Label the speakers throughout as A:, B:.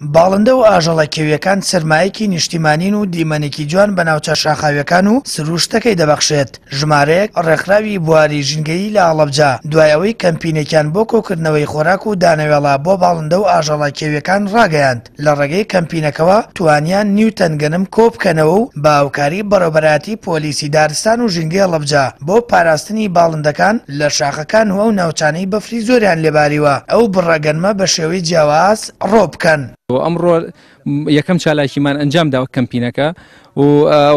A: باڵندە و ئاژەڵە کێوییەکان سەرمایەکی نیشتیمانین و دیمەنێکی جوان بە ناوچە شاخاوییەکان و سرووشتەکەی دەبەخشێت. ژمارەیەک ڕێکخراوی بواری ژینگەیی لە هەڵەبجە دوای ئەوەی کەمپینێکیان بۆ کۆکردنەوەی خۆراک و دانەوێڵە بۆ باڵندە و ئاژەڵە کێوییەکان ڕاگەیاند، لە ڕێگەی کەمپینەکەوە توانیان نیو تەن گەنم کۆبکەنەوە و بە هاوکاری بەڕێوبەرایەتی پۆلیسی دارستان و ژینگەی هەڵەبجە بۆ پاراستنی باڵندەکان لە شاخەکان و ئەو ناوچانەی بەفری زۆریان لێباریوە ئەو بڕە گەنمە بە شێوەی جیاواز ڕۆ بکەن.
B: ئەمڕۆ یەکەم چالاکیمان ئەنجام داوە کەمپینەکە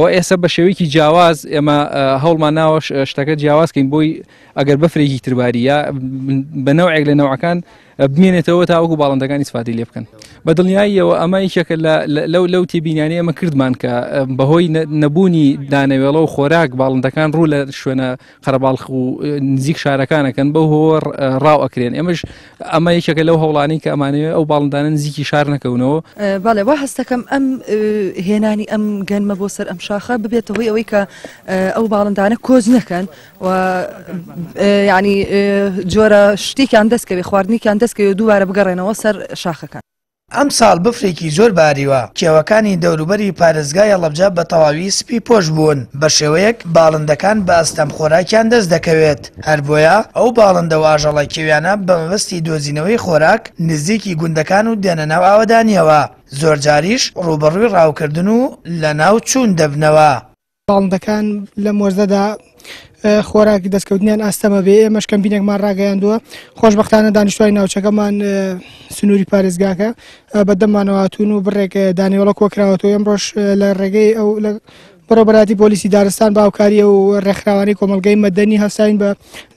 B: و ئێستا بە شێوەیەکی جیاواز ئێمە هەوڵمان ناوە شتەکە جیاواز کەین بۆی ئەگەر بەفرێکی ترباری یا بە نەوعێک لە نەوعەکان بمێنێتەوە تاوەکو باڵندەکان ئیسفادەی لێ بکەن. بە دڵنیاییەوە ئەمە یەکێکە لەو لەو تێبینیانەی ئێمە کردمان کە بەهۆی نەبوونی دانەوێڵە و خۆراک باڵندەکان ڕوو لە شوێنە قەرەباڵخ و نزیک شارەکانەکەن بەو هۆوە ڕاو ئەکرێن ئێمەش ئەمە یەکێکە لەو هەوڵانەی کە ئەمانەوێ ئەو باڵندانە نزیکی شار نەکەونەوە.
C: بەڵێ وا هەستەکەم ئەم هێنانی ئەم گەنمە بۆ سەر ئەم شاخە ببێتە هۆی ئەوەی کە ئەو باڵندانە کۆچ نەکەن و یعنی جۆرە شتێکیان دەستکەوێ خواردنێکیان دەستکەوێ و دووبارە بگەڕێنەوە سەر شاخەکان.
A: ئەمساڵ بەفرێکی زۆر باریوە، کێوەکانی دەوروبەری پارێزگای هەڵەبجە بە تەواوی سپی پۆش بوون، بە شێوەیەک باڵندەکان بە ئەستەم خۆراکیان دەست دەکەوێت، هەر بۆیە ئەو باڵندە و ئاژەڵە کێویانە بە مەبەستی دۆزینەوەی خۆراک نزیکی گوندەکان و دێنە ناو ئاوەدانییەوە، زۆرجاریش ڕووبەڕووی ڕاوکردن و لەناوچوون دەبنەوە.
D: باڵندەکان لەم وەرزەدا خۆراک دەستکەوتنیان ئاستەمە بێ ئێمەش کەمپینێکمان ڕاگەیاندووە خۆشببختانە دانیشتوانی ناوچەکەمان سنووری پارێزگاکە بەدەمانەوە هاتوون و بڕێک دانیوەڵە کۆکراوەتەوە ئەمڕۆش لە ڕێگەی ئەو لە بەڕێوەبەرایەتی پۆلیسی دارستان بە هاوکاری ئەو ڕێکخراوانەی کۆمەڵگەی مەدەنی هەستاین بە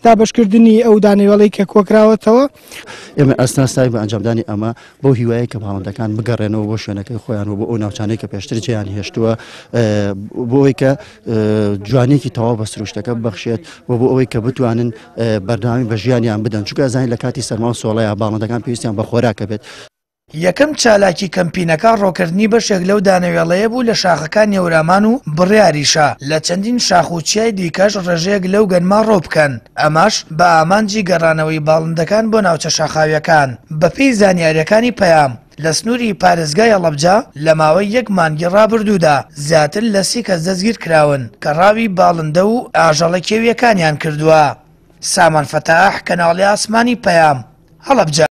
D: دابەشکردنی ئەو دانەوێڵەی کە کۆکراوەتەوە.
E: ئێمە ئێستا هەستاین بە ئەنجامدانی ئەمە بەو هیوایەی کە باڵندەکان بگەڕێنەوە بۆ شوێنەکەی خۆیان و بۆ ئەو ناوچانەی کە پێشتر جێیان هێشتووە بۆ ئەوەی کە جوانیەکی تەواو بە سروشتەکە ببەخشێت و بۆ ئەوەی کە بتوانن بەردەوامی بە ژیانیان بدەن چونکە ئەزانین لە کاتی سەرما و سۆڵەیە باڵندەکان پێویستیان بە خۆراکە بێت.
A: یەکەم چالاکی کەمپینەکە ڕۆکردنی بەشێک لەو دانەوێڵەیە بوو لە شاخەکانی هەورامان و بڕیاریشە لە چەندین شاخ و چیای دیکەش ڕێژەیەک لەو گەنمە ڕۆ بکەن، ئەمەش بە ئامانجی گەڕانەوەی باڵندەکان بۆ ناوچە شاخاوییەکان. بەپێی زانیارییەکانی پەیام، لە سنووری پارێزگای هەڵەبجە لە ماوەی یەک مانگی ڕابردوودا زیاتر لە 30 کەس دەستگیرکراون کە ڕاوی باڵندە و ئاژەڵە کێوییەکانیان کردووە. سامان فەتاح، کەناڵی ئاسمانی پەیام، هەڵەبجە.